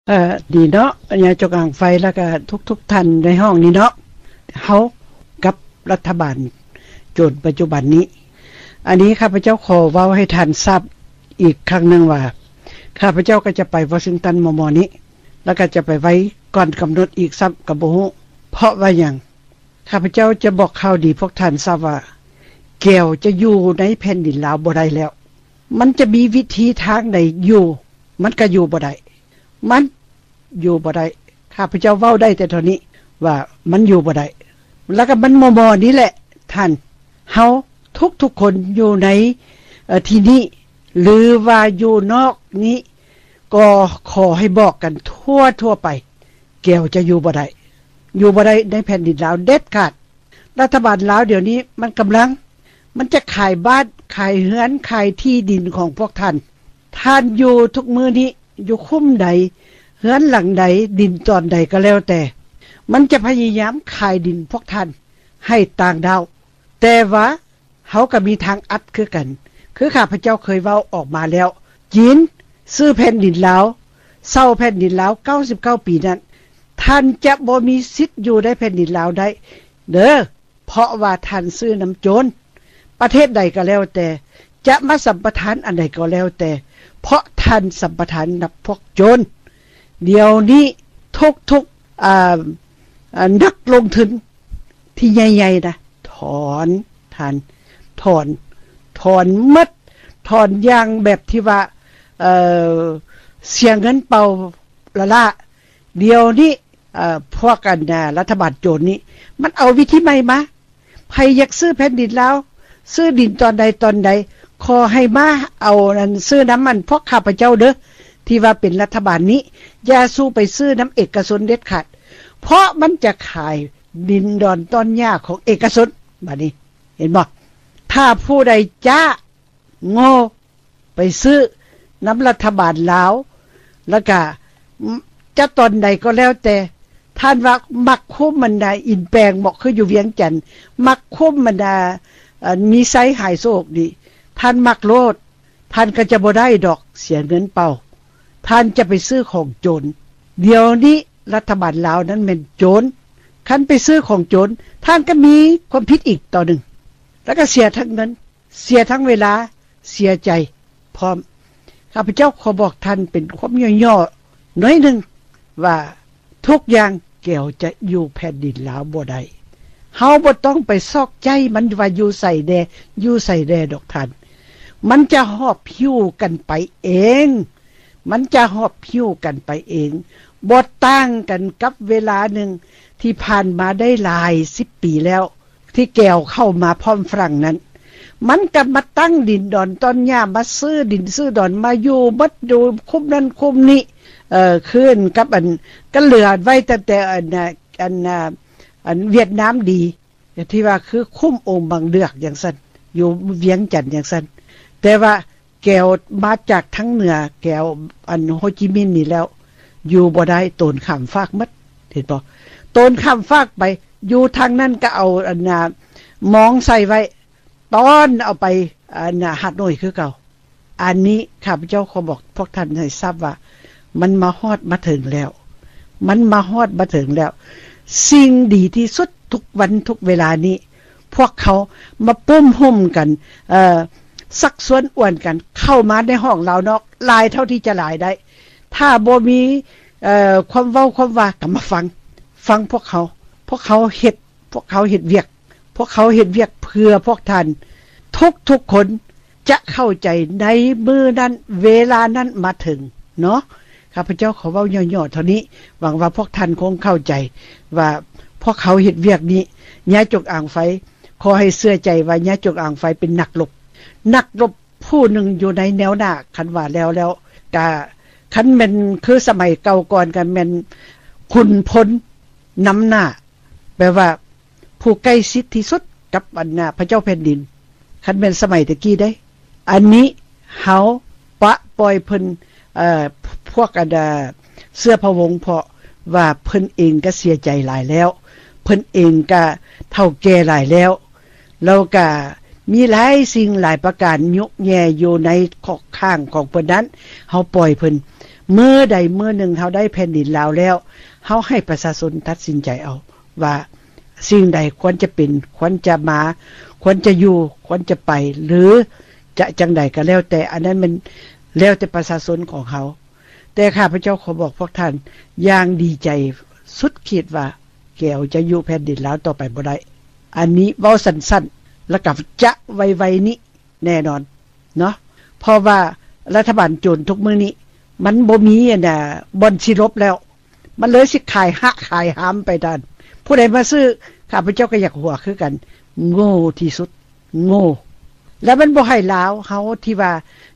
ເອີ ດີເນາະ ຍາຈົກອ່າງໄຟ ແລ້ວກະທຸກໆທ່ານໃນຫ້ອງນີ້ເນາະ, ເຮົາກັບລັດຖະບານໂຈນປັດຈຸບັນນີ້. ອັນນີ້ຂ້າພະເຈົ້າຂໍເວົ້າໃຫ້ທ່ານຊາບອີກຄັ້ງໜຶ່ງວ່າ ຂ້າພະເຈົ້າກໍຈະໄປວໍຊິງຕັນມໍ່ໆນີ້ ແລ້ວກໍຈະໄປໄວກ່ອນກຳນົດອີກຊ້ຳກໍບໍ່ຮູ້. ເພາະວ່າຫຍັງ? ຂ້າພະເຈົ້າຈະບອກຂ່າວດີພວກທ່ານຊາບວ່າ ແກວຈະຢູ່ໃນແຜ່ນດິນລາວບໍ່ໄດ້ແລ້ວ. ມັນຈະມີວິທີທາງໃດຢູ່ ມັນກໍຢູ່ບໍ່ໄດ້. ມັນຢູ່ບໍ່ໄດ້. ຂ້າພະເຈົ້າເວົ້າໄດ້ແຕ່ເທົ່ານີ້ວ່າມັນຢູ່ບໍ່ໄດ້. ແລ້ວກໍມັນມໍ່ໆນີ້ແຫຼະທ່ານ. ເຮົາທຸກໆຄົນຢູ່ໃນ ເອີ ທີ່ນີ້ ຫຼືວ່າຢູ່ນອກນີ້ ກໍຂໍໃຫ້ບອກກັນທົ່ວໆໄປ. ແກວຈະຢູ່ບໍ່ໄດ້. ຢູ່ບໍ່ໄດ້ໃນແຜ່ນດິນລາວເດັດຂາດ. ລັດຖະບານລາວດຽວນີ້ມັນກຳລັງ ມັນຈະຂາຍບ້ານ ຂາຍເຮືອນ ຂາຍທີ່ດິນຂອງພວກທ່ານ. ທ່ານຢູ່ທຸກມື້ນີ້ ຢູ່ຄຸ້ມໃດ ເຮືອນຫຼັງໃດ ດິນຕອນໃດກໍແລ້ວແຕ່ ມັນຈະພະຍາຍາມຂາຍດິນພວກທ່ານໃຫ້ຕ່າງດ້າວ. ແຕ່ວ່າເຮົາກໍມີທາງອັດຄືກັນ. ຄືຂ້າພະເຈົ້າເຄີຍເວົ້າອອກມາແລ້ວ, ຈີນຊື້ແຜ່ນດິນລາວ ເຊົ່າແຜ່ນດິນລາວເກົ້າສິບເກົ້າປີນັ້ນ, ທ່ານຈະບໍ່ມີສິດຢູ່ໃນແຜ່ນດິນລາວໄດ້ເດີ້. ເພາະວ່າທ່ານຊື້ນຳໂຈນ. ປະເທດໃດກໍແລ້ວແຕ່ ຈະມາສຳປະທານອັນໃດກໍແລ້ວແຕ່ ເພາະທ່ານສຳປະທານນຳພວກໂຈນ. ດຽວນີ້ທຸກໆ ອາ ອາ ນັກລົງທຶນທີ່ໃຫຍ່ໆນະ ຖອນ ທ່ານ ຖອນ ຖອນໝົດ ຖອນຢ່າງແບບທີ່ວ່າ ເອີ ເສຍເງິນເປົ່າລ້າໆ. ດຽວນີ້ ເອີ ພວກອັນ ອາ ລັດຖະບານໂຈນນີ້ ມັນເອົາວິທີໃໝ່ມາ. ໃຜຢາກຊື້ແຜ່ນດິນລາວ ຊື້ດິນຕອນໃດຕອນໃດ ຂໍໃຫ້ມາເອົາອັນ ຊື້ນຳອັນພວກຂ້າພະເຈົ້າເດີ້ ທີ່ວ່າເປັນລັດຖະບານນີ້. ຢ່າສູ່ໄປຊື້ນຳເອກະຊົນເດັດຂາດ ເພາະມັນຈະຂາຍດິນດອນຕອນຫຍ້າຂອງເອກະຊົນ. ບາດນີ້ເຫັນບໍ່? ຖ້າຜູ້ໃດຈ້າ ໂງ່ ໄປຊື້ນຳລັດຖະບານລາວ ແລ້ວກະ ອ- ຈະຕອນໃດກໍແລ້ວແຕ່ ທ່ານວ່າມັກຄຸ້ມມັນນະ ອິນແປງເບາະ ຄືຢູ່ວຽງຈັນ ມັກຄຸ້ມມັນນະ ເອີ ມີໄຊຫາຍໂສກນີ້ ທ່ານມັກໂລດ. ທ່ານກໍຈະບໍ່ໄດ້ດອກ ເສຍເງິນເປົ່າ. ທ່ານຈະໄປຊື້ຂອງໂຈນ. ດຽວນີ້ລັດຖະບານລາວນັ້ນແມ່ນໂຈນ. ຄັນໄປຊື້ຂອງໂຈນ ທ່ານກໍມີຄວາມຜິດອີກຕໍ່ໜຶ່ງ ແລ້ວກໍເສຍທັງເງິນ ເສຍທັງເວລາ ເສຍໃຈພ້ອມ. ຂ້າພະເຈົ້າຂໍບອກທ່ານເປັນຄວາມຫຍໍ້ໆໜ້ອຍໜຶ່ງວ່າ ທຸກຢ່າງແກວຈະຢູ່ແຜ່ນດິນລາວບໍ່ໄດ້. ເຮົາບໍ່ຕ້ອງໄປຊອກໃຈມັນວ່າຢູ່ໃສແດ່ ຢູ່ໃສແດ່ດອກທ່ານ. ມັນຈະຫອບຫິ້ວກັນໄປເອງ. ມັນຈະຫອບຫິ້ວກັນໄປເອງ. ບໍ່ຕ່າງກັນກັບເວລາໜຶ່ງທີ່ຜ່ານມາໄດ້ຫຼາຍສິບປີແລ້ວ ທີ່ແກວເຂົ້າມາພ້ອມຝຣັ່ງນັ້ນ ມັນກໍມາຕັ້ງດິນດອນຕອນຫຍ້າ ມາຊື້ດິນຊື້ດອນ ມາຢູ່ໝົດ ຢູ່ຄຸ້ມນັ້ນຄຸ້ມນີ້ ເອີ ຄືກັນກັບອັນ ກໍເຫຼືອໄວ້ຕັ້ງແຕ່ອັນ ອັນ ອັນຫວຽດນາມດີ ທີ່ວ່າຄືຄຸ້ມອົງບັງເດືອກຈັ່ງຊັ້ນ ຢູ່ວຽງຈັນຈັ່ງຊັ້ນ. ແຕ່ວ່າ ແກວມາຈາກທາງເໜືອ ແກວອັນໂຮຈິມິນນີ້ແລ້ວ ຢູ່ບໍ່ໄດ້ ໂຕນຂ້າມຟາກໝົດ ເຫັນບໍ່? ໂຕນຂ້າມຟາກໄປ ຢູ່ທາງນັ້ນກໍເອົາອັນນ່າ ມອງໃສ່ໄວ້ ຕ້ອນເອົາໄປອັນນ່າ ຮາໂນຍຄືເກົ່າ. ອັນນີ້ຂ້າພະເຈົ້າຂໍບອກພວກທ່ານໃຫ້ຊາບວ່າ ມັນມາຮອດມາເຖິງແລ້ວ ມັນມາຮອດມາເຖິງແລ້ວ. ສິ່ງດີທີ່ສຸດທຸກວັນທຸກເວລານີ້ ພວກເຂົາມາປຸ້ມໂຮມກັນ ເອີ ຊັກຊວນອວນກັນເຂົ້າມາໃນຫ້ອງລາວນອກ ຫຼາຍເທົ່າທີ່ຈະຫຼາຍໄດ້. ຖ້າບໍ່ມີ ເອີ ຄວາມເວົ້າຄວາມວ່າ ກໍມາຟັງ ຟັງພວກເຂົາ. ພວກເຂົາເຮັດ ພວກເຂົາເຮັດວຽກ ພວກເຂົາເຮັດວຽກເພື່ອພວກທ່ານ. ທຸກໆຄົນຈະເຂົ້າໃຈໃນມື້ນັ້ນ ເວລານັ້ນມາເຖິງເນາະ. ຂ້າພະເຈົ້າຂໍເວົ້າຫຍໍ້ໆເທົ່ານີ້ ຫວັງວ່າພວກທ່ານຄົງເຂົ້າໃຈວ່າພວກເຂົາເຮັດວຽກນີ້. ຍາຈົງອາງໄຟ ຂໍໃຫ້ເຊື່ອໃຈວ່າຍາຈົງອາງໄຟເປັນນັກລົບ ນັກລົບຜູ້ໜຶ່ງຢູ່ໃນແນວໜ້າ. ຄັນວ່າແລ້ວ ແລ້ວກະ ຄັນແມ່ນຄືສະໄໝເກົ່າກ່ອນ ກະແມ່ນຂຸນພົນນຳໜ້າ ແປວ່າຜູ້ໃກ້ຊິດທີ່ສຸດກັບອັນນ່າ ພະເຈົ້າແຜ່ນດິນ. ຄັນແມ່ນສະໄໝແຕ່ກີ້ເດ້ ອັນນີ້ເຮົາປະປ່ອຍເພິ່ນ ເອີ ພວກອັນນ່າ ເຊື້ອພະວົງ ເພາະວ່າເພິ່ນເອງກໍເສຍໃຈຫຼາຍແລ້ວ ເພິ່ນເອງກໍເຖົ້າແກ່ຫຼາຍແລ້ວ ແລ້ວກໍມີຫຼາຍສິ່ງຫຼາຍປະການຍຸແຍ່ຢູ່ໃນຂອບຂ້າງຂອງເພິ່ນນັ້ນ ເຮົາປ່ອຍເພິ່ນ. ມື້ໃດມື້ໜຶ່ງເຮົາໄດ້ແຜ່ນດິນລາວແລ້ວ ເຮົາໃຫ້ປະຊາຊົນຕັດສິນໃຈເອົາວ່າ ສິ່ງໃດຄວນຈະເປັນ ຄວນຈະມາ ຄວນຈະຢູ່ ຄວນຈະໄປ ຫຼື ຈະຈັ່ງໃດກໍແລ້ວແຕ່ ອັນນັ້ນແມ່ນແລ້ວແຕ່ປະຊາຊົນຂອງເຮົາ. ແຕ່ຂ້າພະເຈົ້າຂໍບອກພວກທ່ານຢ່າງດີໃຈສຸດຂີດວ່າ ແກວຈະຢູ່ແຜ່ນດິນລາວຕໍ່ໄປບໍ່ໄດ້. ອັນນີ້ເວົ້າສັ້ນໆ ແລ້ວກໍຈະໄວໆນີ້ແນ່ນອນເນາະ ເພາະວ່າລັດຖະບານໂຈນທຸກມື້ນີ້ ມັນບໍ່ມີອັນນ່າ ບ່ອນຊິຫຼົບແລ້ວ ມັນເລີຍຊິຂາຍຮະຂາຍຮາມໄປທ່ານ. ຜູ້ໃດມາຊື້ ຂ້າພະເຈົ້າກໍຢາກຫົວຄືກັນ ໂງ່ທີ່ສຸດ ໂງ່. ແລ້ວມັນບໍ່ໃຫ້ລາວເຮົາທີ່ວ່າ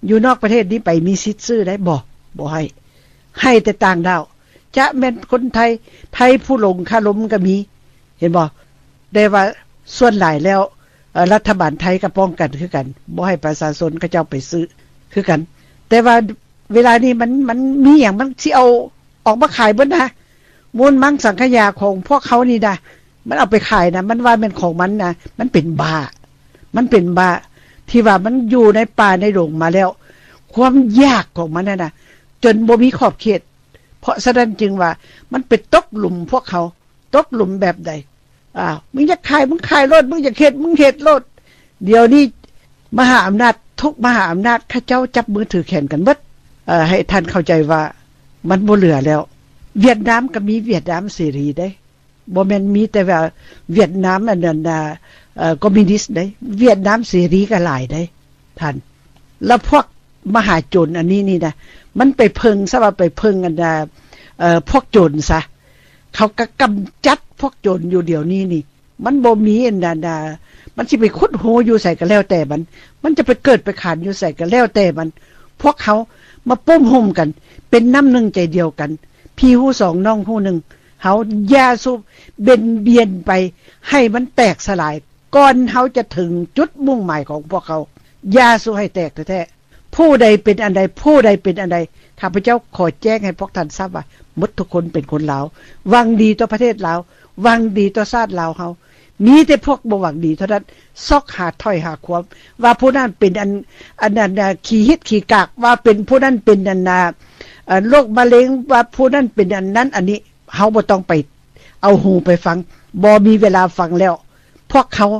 ຢູ່ນອກປະເທດນີ້ໄປມີສິດຊື້ໄດ້ ບໍ່ ບໍ່ໃຫ້ ໃຫ້ແຕ່ຕ່າງດ້າວ ຈະແມ່ນຄົນໄທ ໄທຜູ້ຫຼົງຄາລົມກໍມີ ເຫັນບໍ່? ແຕ່ວ່າສ່ວນຫຼາຍແລ້ວ ເອີ ລັດຖະບານໄທກໍປ້ອງກັນຄືກັນ ບໍ່ໃຫ້ປະຊາຊົນເຂົາເຈົ້າໄປຊື້ຄືກັນ. ແຕ່ວ່າເວລານີ້ມັນ ມັນມີຫຍັງ ມັນຊິເອົາອອກມາຂາຍເບິດນະ ມູນມັງສັງຂະຍາຂອງພວກເຂົານີ້ນະ ມັນເອົາໄປຂາຍນະ ມັນວ່າແມ່ນຂອງມັນນະ ມັນເປັນບ້າ ມັນເປັນບ້າ ທີ່ວ່າມັນຢູ່ໃນປ່າໃນດົງມາແລ້ວ ຄວາມຢາກຂອງມັນນັ້ນນະ ຈົນບໍ່ມີຂອບເຂດ. ເພາະສະນັ້ນຈຶ່ງວ່າ ມັນໄປຕົກຫຼຸມພວກເຂົາ ຕົກຫຼຸມແບບໃດ? ອ້າວ ມຶງຢາກຂາຍ ມຶງຂາຍໂລດ ມຶງຢາກເຮັດ ມຶງເຮັດໂລດ. ດຽວນີ້ມະຫາອຳນາດ ທຸກມະຫາອຳນາດ ເຂົາເຈົ້າຈັບມືຖືແຂນກັນເບິດ. ເອີ ໃຫ້ທ່ານເຂົ້າໃຈວ່າມັນບໍ່ເຫຼືອແລ້ວ. ຫວຽດນາມກໍມີຫວຽດນາມເສລີເດ້ ບໍ່ແມ່ນມີແຕ່ວ່າຫວຽດນາມອັນນັ້ນນະ ເອີ ຄອມມິວນິດເດ້ ຫວຽດນາມເສລີກໍຫຼາຍເດ້ທ່ານ. ແລ້ວພວກມະຫາໂຈນອັນນີ້ນີ້ນະ ມັນໄປເພິ່ງ ຊະວ່າໄປເພິ່ງອັນນະ ເອີ ພວກໂຈນຊະ ເຂົາກໍກຳຈັດພວກໂຈນຢູ່ດຽວນີ້ນີ້ ມັນບໍ່ມີອັນນັ້ນນະ ມັນຊິໄປຂຸດຮູຢູ່ໃສກໍແລ້ວແຕ່ມັນ ມັນຈະໄປເກີດໄປຂານຢູ່ໃສກໍແລ້ວແຕ່ມັນ. ພວກເຮົາມາປຶ້ມໂຮມກັນ ເປັນນ້ຳໜຶ່ງໃຈດຽວກັນ ພີ່ຮູ້ສອງ ນ້ອງຮູ້ໜຶ່ງ. ເຮົາຢ່າສູ່ເບັນບຽນໄປໃຫ້ມັນແຕກສະຫຼາຍ ກ່ອນເຮົາຈະເຖິງຈຸດມຸ່ງໝາຍຂອງພວກເຮົາ ຢ່າສູ່ໃຫ້ແຕກແທ້ໆ. ຜູ້ໃດເປັນອັນໃດ ຜູ້ໃດເປັນອັນໃດ ຂ້າພະເຈົ້າຂໍແຈ້ງໃຫ້ພວກທ່ານຊາບວ່າ ໝົດທຸກຄົນເປັນຄົນລາວ ຫວັງດີຕໍ່ປະເທດລາວ ຫວັງດີຕໍ່ຊາດລາວເຮົາ. ມີແຕ່ພວກບໍ່ຫວັງດີເທົ່ານັ້ນ ຊອກຫາຖ້ອຍຫາຄວາມ ວ່າຜູ້ນັ້ນເປັນອັນ ອັນນັ້ນນະ ຂີ້ຫິດຂີ້ກາກ ວ່າເປັນຜູ້ນັ້ນເປັນອັນນະ ເອີ ໂລກມະເຮັງ ວ່າຜູ້ນັ້ນເປັນອັນນັ້ນອັນນີ້. ເຮົາບໍ່ຕ້ອງໄປເອົາຫູໄປຟັງ ບໍ່ມີເວລາຟັງແລ້ວ. ພວກເຂົາ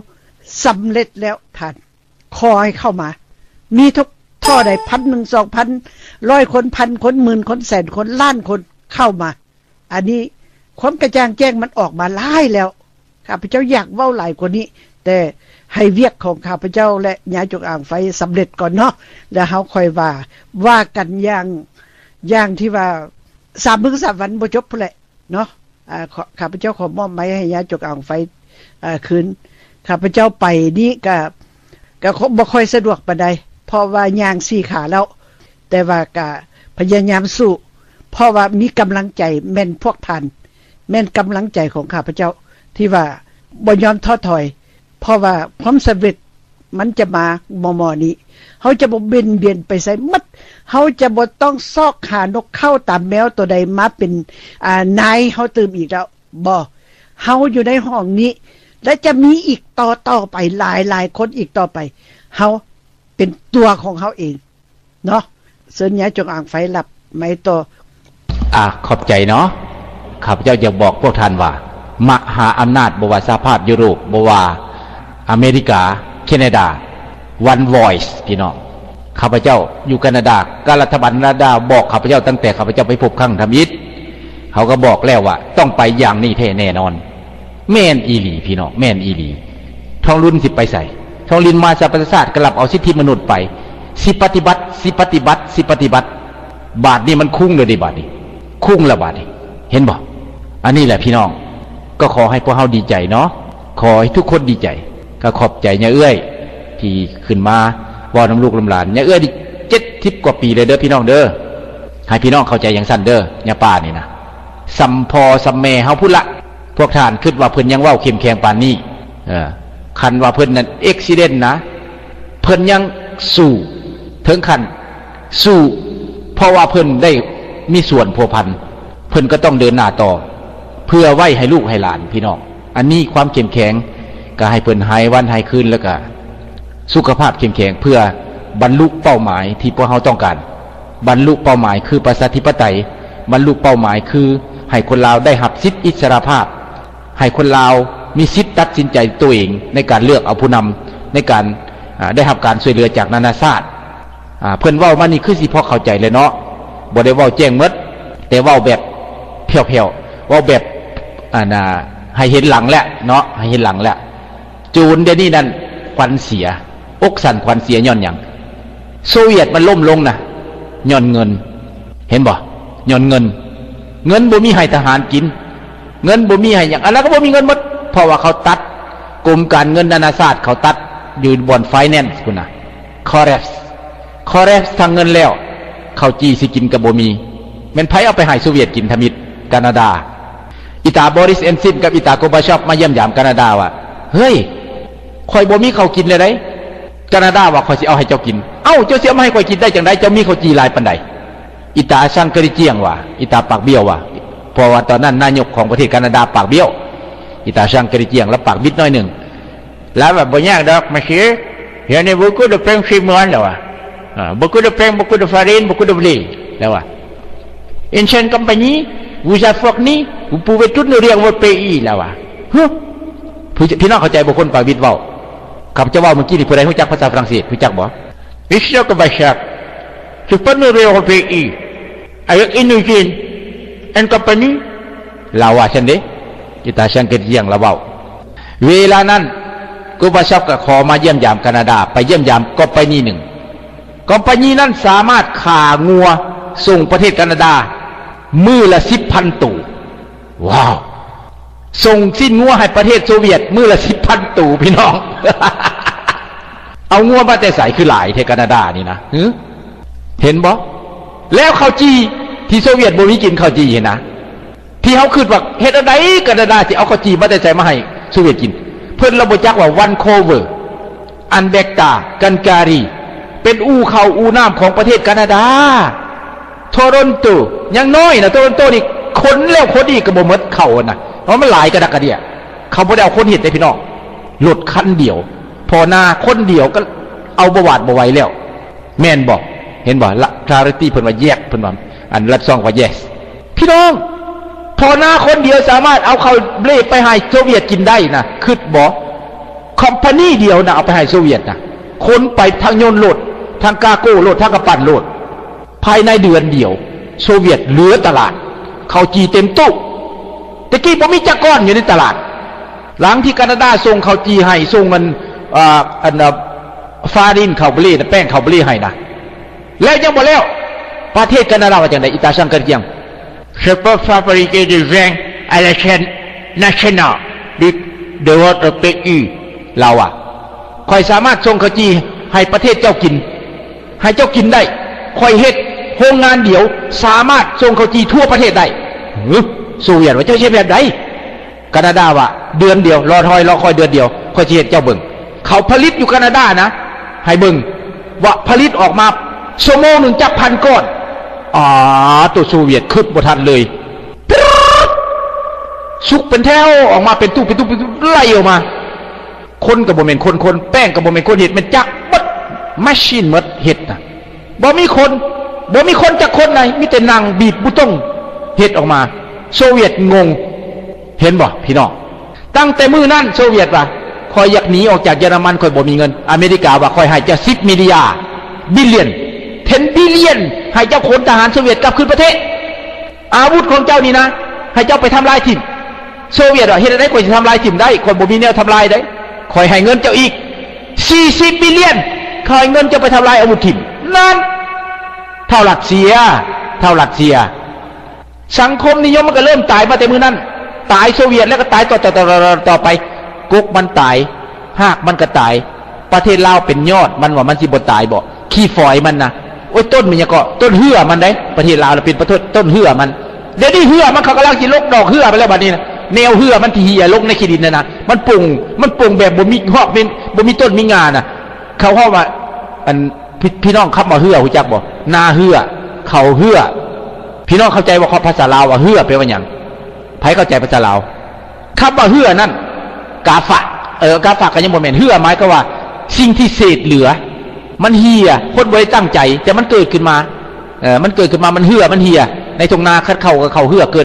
ສຳເລັດແລ້ວທ່ານ. ຂໍໃຫ້ເຂົ້າມາ ມີທຸກທໍ່ໃດ ພັນໜຶ່ງ ສອງພັນ ຮ້ອຍຄົນ ພັນຄົນ ໝື່ນຄົນ ແສນຄົນ ລ້ານຄົນ ເຂົ້າມາ. ອັນນີ້ຄວາມກະຈ່າງແຈ້ງມັນອອກມາຫຼາຍແລ້ວ. ຂ້າພະເຈົ້າຢາກເວົ້າຫຼາຍກວ່ານີ້ ແຕ່ໃຫ້ວຽກຂອງຂ້າພະເຈົ້າ ແລະ ຍາຈົງອາງໄຟສຳເລັດກ່ອນເນາະ ແລ້ວເຮົາຄ່ອຍວ່າ ວ່າກັນຢ່າງ ຢ່າງທີ່ວ່າ ສາມມື້ສາມວັນບໍ່ຈົບພຸ້ນແຫຼະ. ເນາະ ອາ ຂໍ ຂ້າພະເຈົ້າຂໍມອບໄມໃຫ້ຍາຈົງອາງໄຟ ອາ ຄືນ. ຂ້າພະເຈົ້າໄປນີ້ກະ ກະບໍ່ຄ່ອຍສະດວກປານໃດ ເພາະວ່າຍ່າງສີ່ຂາແລ້ວ ແຕ່ວ່າກະພະຍາຍາມສູ້ ເພາະວ່າມີກຳລັງໃຈ ແມ່ນພວກທ່ານ ແມ່ນກຳລັງໃຈຂອງຂ້າພະເຈົ້າ ທີ່ວ່າບໍ່ຍອມທໍ້ຖອຍ ເພາະວ່າຄວາມສຳເລັດ ມັນຈະມາມໍ່ໆນີ້ ເຮົາຈະບໍ່ເບັນບຽນໄປໃສໝົດ ເຮົາຈະບໍ່ຕ້ອງຊອກຫານົກເຂົ້າຕາແມວໂຕໃດມາເປັນ ອາ ນາຍເຮົາຕື່ມອີກແລ້ວ ບໍ່ ເຮົາຢູ່ໃນຫ້ອງນີ້ ແລະ ຈະມີອີກຕໍ່ໆໄປ ຫຼາຍໆຄົນອີກຕໍ່ໄປ ເຮົາເປັນຕົວຂອງເຮົາເອງເນາະ. ເຊີນຍາຈົງອາງໄຟ ລັບໄມຕໍ່. ອາ ຂອບໃຈເນາະ. ຂ້າພະເຈົ້າຢາກບອກພວກທ່ານວ່າ ມະຫາອຳນາດ ບໍ່ວ່າສະຫະພາບຢູໂຣບ ບໍ່ວ່າອາເມລິກາ ແຄນາດາ One Voice ພີ່ນ້ອງ. ຂ້າພະເຈົ້າຢູ່ການາດາ ການລັດຖະບານການາດາບອກຂ້າພະເຈົ້າຕັ້ງແຕ່ຂ້າພະເຈົ້າໄປພົບຄັ້ງທຳອິດ ເຂົາກໍບອກແລ້ວວ່າຕ້ອງໄປຢ່າງນີ້ແທ້ແນ່ນອນ. ແມ່ນອີ່ຫຼີພີ່ນ້ອງ ແມ່ນອີ່ຫຼີ. ທອງລຸນຊິໄປໃສ? ທອງລຸນມາສະຫະປະຊາຊາດກໍລັບເອົາສິດທິມະນຸດໄປ ຊິປະຕິບັດ ຊິປະຕິບັດ ຊິປະຕິບັດ. ບາດນີ້ມັນຄຸງແລ້ວເດ້ ບາດນີ້ຄຸງແລ້ວບາດນີ້ ເຫັນບໍ່? ອັນນີ້ແຫຼະພີ່ນ້ອງ ກໍຂໍໃຫ້ພວກເຮົາດີໃຈເນາະ ຂໍໃຫ້ທຸກຄົນດີໃຈ. ກໍຂອບໃຈຍາເອື້ອຍທີ່ຂຶ້ນມາເວົ້ານຳລູກນຳຫຼານ. ຍາເອື້ອຍນີ້ເຈັດສິບກວ່າປີແລ້ວເດີພີ່ນ້ອງເດີ ໃຫ້ພີ່ນ້ອງເຂົ້າໃຈຈັ່ງຊັ້ນເດີ. ຍາປ້ານີ້ນະ ສ່ຳພໍ່ສ່ຳແມ່ເຮົາພຸ້ນລະ. ພວກທ່ານຄິດວ່າເພິ່ນຍັງເວົ້າເຂັ້ມແຂງປານນີ້? ເອີ ຄັນວ່າເພິ່ນນັ້ນເອັກຊີເດັນນະ ເພິ່ນຍັງສູ້ ເຖິງຂັ້ນສູ້ ເພາະວ່າເພິ່ນໄດ້ມີສ່ວນພົວພັນ ເພິ່ນກໍຕ້ອງເດີນໜ້າຕໍ່ ເພື່ອໄວ້ໃຫ້ລູກໃຫ້ຫຼານພີ່ນ້ອງ. ອັນນີ້ຄວາມເຂັ້ມແຂງ ກໍໃຫ້ເພິ່ນຫາຍວັນຫາຍຄືນ ແລ້ວກໍສຸຂະພາບເຂັ້ມແຂງ ເພື່ອບັນລຸເປົ້າໝາຍທີ່ພວກເຮົາຕ້ອງການ. ບັນລຸເປົ້າໝາຍຄືປະຊາທິປະໄຕ, ບັນລຸເປົ້າໝາຍຄືໃຫ້ຄົນລາວໄດ້ຮັບສິດອິດສະຫຼະພາບ, ໃຫ້ຄົນລາວມີສິດຕັດສິນໃຈຕົວເອງໃນການເລືອກເອົາຜູ້ນຳ, ໃນການ ອາ ໄດ້ຮັບການຊ່ວຍເຫຼືອຈາກນານາຊາດ. ອາ ເພິ່ນເວົ້າມານີ້ຄືຊິພໍເຂົ້າໃຈແຫຼະເນາະ, ບໍ່ໄດ້ເວົ້າແຈ້ງໝົດ, ແຕ່ເວົ້າແບບແຜ່ວໆ, ເວົ້າແບບ ອັນ ອາ ໃຫ້ເຫັນຫຼັງແຫຼະເນາະ, ໃຫ້ເຫັນຫຼັງແຫຼະ. ໂຈນດຽວນີ້ນັ້ນຂວັນເສຍ, ອົກສັ່ນຂວັນເສຍຍ້ອນຫຍັງ? ໂຊວຽດມັນລົ້ມລົງນະ ຍ້ອນເງິນ, ເຫັນບໍ່? ຍ້ອນເງິນ. ເງິນບໍ່ມີໃຫ້ທະຫານກິນ, ເງິນບໍ່ມີໃຫ້ຫຍັງ, ອັນນັ້ນກໍບໍ່ມີເງິນໝົດ, ເພາະວ່າເຂົາຕັດ, ກົມການເງິນນານາຊາດເຂົາຕັດຢູ່ບ່ອນໄຟແນນສ໌ພຸ້ນນະ, ຄໍເຣັບ ຄໍເຣັບທາງເງິນແລ້ວ, ເຂົ້າຈີ່ຊິກິນກໍບໍ່ມີ. ແມ່ນໃຜເອົາໄປໃຫ້ໂຊວຽດກິນທຳອິດ? ການາດາ. ອີຕາ ບໍຣິສ ເອນຊິນ ກັບອີຕາ ໂກບາຊອບ ມາຢ້ຽມຢາມການາດາວ່າ, ເຮີ້ຍ ຂ້ອຍບໍ່ມີເຂົ້າກິນແລ້ວໃດ໋. ການາດາວ່າ ຂ້ອຍຊິເອົາໃຫ້ເຈົ້າກິນ. ເອົ້າ ເຈົ້າຊິເອົາມາໃຫ້ຂ້ອຍກິນໄດ້ຈັ່ງໃດ? ເຈົ້າມີເຂົ້າຈີ່ຫຼາຍປານໃດ? ອີຕາ ຊາງກະຣີຈຽງ ວ່າ, ອີຕາປາກບ້ຽວວ່າ, ເພາະວ່າຕອນນັ້ນນາຍົກຂອງປະເທດການາດາປາກບ້ຽວ. ອີຕາ ຊາງກະຣີຈຽງ ລາວປາກບິດໜ້ອຍໜຶ່ງ, ລາວວ່າ ບໍ່ຍາກດອກ monsieur, je n'ai beaucoup de pain chez moi ລາວວ່າ. ອາ beaucoup de pain, beaucoup de farine, beaucoup de blé ລາວວ່າ. Une seule compagnie vous a fourni, vous pouvez tout nourrir votre pays ລາວວ່າ. ຮະ ພີ່ ພີ່ນ້ອງເຂົ້າໃຈບໍ່ ຄົນປາກບິດເວົ້າ? ຂ້າພະເຈົ້າເວົ້າມື້ກີ້ນີ້ ຜູ້ໃດຮູ້ຈັກພາສາຝຣັ່ງເສດ ຮູ້ຈັກບໍ່? Ici au Kazakhstan, tu peux nourrir le pays avec une usine, une compagnie. ລາວວ່າຊັ້ນເດ້, ອີຕາ ຊາງກະຣີຈຽງ ລາວເວົ້າ. ເວລານັ້ນ ໂກບາຊອບ ກໍຂໍມາຢ້ຽມຢາມການາດາ, ໄປຢ້ຽມຢາມຄອມພານີໜຶ່ງ. ຄອມພານີນັ້ນສາມາດຂ້າງົວສົ່ງປະເທດການາດາມື້ລະສິບພັນໂຕ. ວ້າວ! ສົ່ງຊີ້ນງົວໃຫ້ປະເທດໂຊວຽດມື້ລະສິບພັນໂຕ ພີ່ນ້ອງ. ເອົາງົວມາແຕ່ໃສຄືຫຼາຍແທ້ການາດານີ້ນະ? ຫື? ເຫັນບໍ່? ແລ້ວເຂົ້າຈີ່ທີ່ໂຊວຽດບໍ່ມີກິນ ເຂົ້າຈີ່ຫັ້ນນະ, ທີ່ເຮົາຄິດວ່າເຮັດແນວໃດການາດາຊິເອົາເຂົ້າຈີ່ມາແຕ່ໃສມາໃຫ້ໂຊວຽດກິນ? ເພິ່ນລະບໍ່ຈັກວ່າວັນໂຄເວີ ອັນເບັກຕາ ກັນກາຣີ ເປັນອູ່ເຂົ້າອູ່ນ້ຳຂອງປະເທດການາດາ. ໂທຣອນໂຕ ຍັງນ້ອຍນະ, ໂທຣອນໂຕນີ້ຂົນແລ້ວຂົນອີກກໍບໍ່ໝົດເຂົ້ານະ, ເພາະມັນຫຼາຍກະດັກກະເດຍ. ເຂົາບໍ່ໄດ້ເອົາຄົນເຮັດເດ້ພີ່ນ້ອງ, ລົດຄັນດຽວ, ພໍ່ນາຄົນດຽວກໍເອົາບໍ່ຫວາດບໍ່ໄຫວແລ້ວ. ແມ່ນບໍ່? ເຫັນບໍ່? ລະ Clarity ເພິ່ນວ່າ Yes ເພິ່ນວ່າ, ອັນ ລັດຊອງວ່າ Yes. ພີ່ນ້ອງ, ພໍ່ນາຄົນດຽວສາມາດເອົາເຂົ້າເບຣໄປໃຫ້ໂຊວຽດກິນໄດ້ນະ, ຄິດບໍ່? ຄອມພານີດຽວນະ ເອົາໄປໃຫ້ໂຊວຽດນະ, ຂົນໄປທັງຍົນໂລດ, ທັງກາໂກ້ໂລດ, ທັງກຳປັ່ນໂລດ. ພາຍໃນເດືອນດຽວ ໂຊວຽດເຫຼືອຕະຫຼາດ, ເຂົ້າຈີ່ເຕັມຕູ້. ແຕ່ກີ້ບໍ່ມີຈັກກ້ອນຢູ່ໃນຕະຫຼາດ. ຫຼັງທີ່ການາດາສົ່ງເຂົ້າຈີ່ໃຫ້, ສົ່ງເງິນ, ເອີ, ອັນ, ຟາຣິນເຂົ້າເບຣ, ແປ້ງເຂົ້າເບຣໃຫ້ນະ, ແລ້ວຍັງບໍ່ແລ້ວ, ປະເທດການາດາວ່າຈັ່ງໃດ? ອີຕາ ຊາງກະຣີຈຽງ Je peux fabriquer du vin à l'échelle nationale de, de votre pays. ລາວວ່າ, ຂ້ອຍສາມາດສົ່ງເຂົ້າຈີ່ໃຫ້ປະເທດເຈົ້າກິນ, ໃຫ້ເຈົ້າກິນໄດ້. ຂ້ອຍເຮັດໂຮງງານດຽວ ສາມາດສົ່ງເຂົ້າຈີ່ທົ່ວປະເທດໄດ້. ຫື? ໂຊວຽດວ່າ, ເຈົ້າເຮັດແບບໃດ? ການາດາວ່າ, ເດືອນດຽວ, ລໍຄອຍ, ລໍຄອຍເດືອນດຽວ, ຂ້ອຍຊິເຮັດເຈົ້າເບິ່ງ. ເຂົາຜະລິດຢູ່ການາດານະ, ໃຫ້ເບິ່ງວ່າຜະລິດອອກມາຊົ່ວໂມງໜຶ່ງຈັກພັນກ້ອນ. ອາ ໂຕໂຊວຽດຄຶດບໍ່ທັນເລີຍ, ສຸກເປັນແຖວອອກມາເປັນຕູ້ ເປັນຕູ້ ເປັນຕູ້ ໄລ່ອອກມາ. ຄົນກໍບໍ່ແມ່ນຄົນໆ, ແປ້ງກໍບໍ່ແມ່ນຄົນເຮັດ, ແມ່ນຈັກໝົດ, ມາຊີນໝົດເຮັດນະ. ບໍ່ມີຄົນ, ບໍ່ມີຄົນຈັກຄົນໃດ, ມີແຕ່ນັ່ງບີບບູຕົງເຮັດອອກມາ. ໂຊວຽດງົງ. ເຫັນບໍ່ພີ່ນ້ອງ? ຕັ້ງແຕ່ມື້ນັ້ນໂຊວຽດວ່າ, ຂ້ອຍຢາກໜີອອກຈາກເຢຍລະມັນ, ຂ້ອຍບໍ່ມີເງິນ. ອາເມລິກາວ່າ, ຂ້ອຍໃຫ້ເຈົ້າສິບມິລຍາ, ບິລລຽນ, ເທັນບິລລຽນ, ໃຫ້ເຈົ້າຂົນທະຫານໂຊວຽດກັບຄືນປະເທດ. ອາວຸດຂອງເຈົ້ານີ້ນະ, ໃຫ້ເຈົ້າໄປທຳລາຍຖິ້ມ. ໂຊວຽດວ່າ, ເຮັດແນວໃດຂ້ອຍຊິທຳລາຍຖິ້ມໄດ້? ຂ້ອຍບໍ່ມີແນວທຳລາຍໄດ້. ຂ້ອຍໃຫ້ເງິນເຈົ້າອີກສີ່ສິບບິລລຽນ, ຂ້ອຍໃຫ້ເງິນເຈົ້າໄປທຳລາຍອາວຸດຖິ້ມ. ນັ້ນ ເທົ່າລັດເຊຍ, ເທົ່າລັດເຊຍ. ສັງຄົມນິຍົມມັນກໍເລີ່ມຕາຍມາແຕ່ມື້ນັ້ນ, ຕາຍໂຊວຽດແລ້ວກໍຕາຍຕໍ່, ຕໍ່, ຕໍ່, ຕໍ່, ຕໍ່ໄປ. ກົກມັນຕາຍ, ຮາກມັນກໍຕາຍ. ປະເທດລາວເປັນຍອດມັນ, ວ່າມັນຊິບໍ່ຕາຍບໍ່? ຂີ້ຝອຍມັນນະ. ໂອ້ຍ, ຕົ້ນມັນຫຍັງເກາະ? ຕົ້ນເຮື້ອມັນເດ້. ປະເທດລາວລະເປັນປະເທດຕົ້ນເຮື້ອມັນ. ດຽວນີ້ເຮື້ອມັນ, ເຂົາກຳລັງຊິຫຼົກດອກເຮື້ອໄປແລ້ວບັດນີ້ນະ. ແນວເຮື້ອມັນທີ່ເຫ່ຍລົງໃນຂີ້ດິນນັ້ນນະ, ມັນປົ່ງ, ມັນປົ່ງແບບບໍ່ມີຮອກ, ບໍ່ມີຕົ້ນມີງ່ານະ. ເຂົາເວົ້າວ່າ, ອັນ, ພີ່, ພີ່ນ້ອງຄຳວ່າເຮື້ອຮູ້ຈັກບໍ່? ນາເຮື້ອ, ເຂົ້າເຮື້ອ. ພີ່ນ້ອງເຂົ້າໃຈບໍ່? ຄຳພາສາລາວວ່າເຮື້ອແປວ່າຫຍັງ? ໃຜເຂົ້າໃຈພາສາລາວ? ຄຳວ່າເຮື້ອນັ້ນ ກາຝາກ, ເອີ, ກາຝາກກໍຍັງບໍ່ແມ່ນ. ເຮື້ອໝາຍຄວາມວ່າສິ່ງທີ່ເສດເຫຼືອ, ມັນເຫ່ຍ, ຄົນບໍ່ໄດ້ຕັ້ງໃຈ, ແຕ່ມັນເກີດຂຶ້ນມາ. ເອີ ມັນເກີດຂຶ້ນມາ ມັນເຫື່ອ ມັນເຫື່ອ ໃນທົ່ງນາ ຄັນເຂົ້າກໍເຂົ້າເຫື່ອ ເກີດ